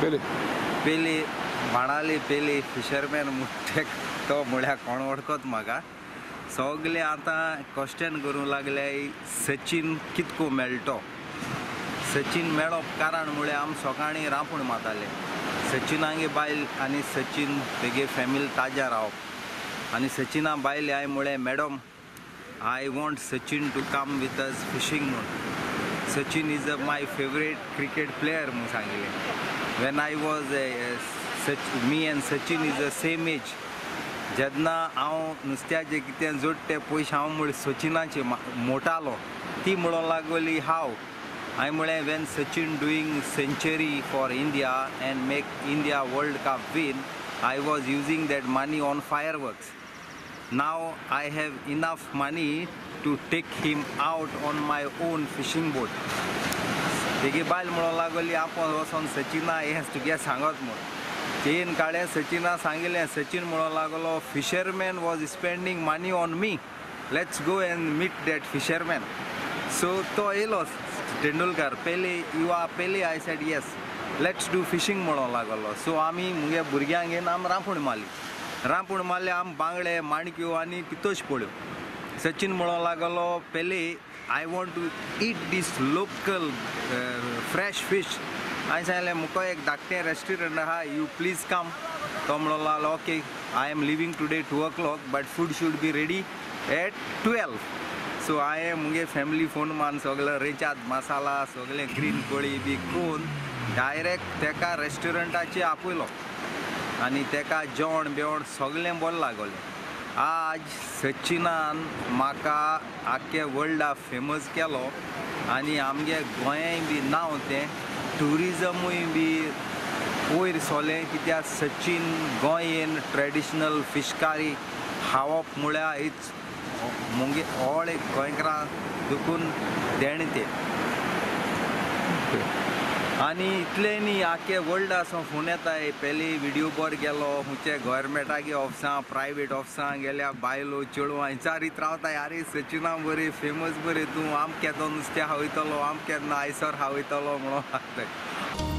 पेले पेले बाणाली पेले फिशरमॅन म्हणटे तो म्हळ्यार कोण वळखत म्हाका. सगळे आतां क्वेश्चन करूंक लागले सचीन कितको मेळटो. सचीन मेळप कारण म्हळ्यार आमी सकाळीं रांपूण मारताले. सचिनागे बायल आनी सचीन तेगे फॅमिली ताज्या रावप आनी सचिना बायल हांवें म्हळें madam I want Sachin to come with us fishing म्हूण. Sachin is a my favourite cricket player म्हूण सांगिल्लें. When I was me and Sachin is a same age. जेन्ना हांव नुस्त्याचे कितें जोडटे पयशे हांव म्हळ्यार सचिनाचे मोटालो. ती म्हणूंक लागली हांव. हांवें म्हळें when Sachin doing century for India and make India world cup win I was using that money on fireworks. Now I have enough money to take him out on my own fishing boat. तेगे बायल म्हणूंक लागली आपूण वचोन सचिना हें तुगे सांगत म्हूण. तेन काडलें सचिना सांगिल्लें. सचीन म्हणूंक लागलो fisherman was spending money on me, let's go and meet that fisherman. So तो येयलो तेंडुलकर. पेले you are Pele? I said yes, let's do fishing म्हणूंक लागलो. सो आमी मुगे भुरग्यांक घेवन आमी रांपूण मारली. रांपूण मारले आमी बांगडे माणक्यो आनी पितोश पळ्यो. सचीन म्हणूंक लागलो Pele I want to eat this local fresh fish. हांवें सांगलें मुको एक धाकटें रेस्टॉरंट आहा, you please come. तो म्हणूंक लागलो okay I am leaving today 2 o'clock but food should be ready at 12. So हांवें मुगे फॅमिली फोन मारून सगळें रेचाद मसाला सगळें ग्रीन कोळी बी करून डायरेक्ट तेका रेस्टॉरंटाचे आपयलो आनी तेका जेवण बेवण सगळें बरें लागलें. आज सचिनान म्हाका आख्खे वर्ल्डा फेमस केलो आनी आमगे गोंयांय बी नांव तें ट्युरिजमूय बी वयर सरलें. कित्याक सचीन गोंयेन ट्रेडिशनल फिशकारी खावप म्हळ्यार it's मुगे ऑल एक गोंयकारां देखून देणें तें. आनी इतलें न्ही आख्खे वर्ल्डासो फोन येताय. पयलीं व्हिडियो बरो गेलो खंयचे गोवोरमेंटागे ऑफिसां प्रायवेट ऑफिसां गेल्या बायलो चेडवां विचारीत रावताय आरे सचिना बरें फेमस बरें तूं, आम केदो नुस्तें खावयतलो, आम केन्ना आयसर खावयतलो म्हणून लागताय.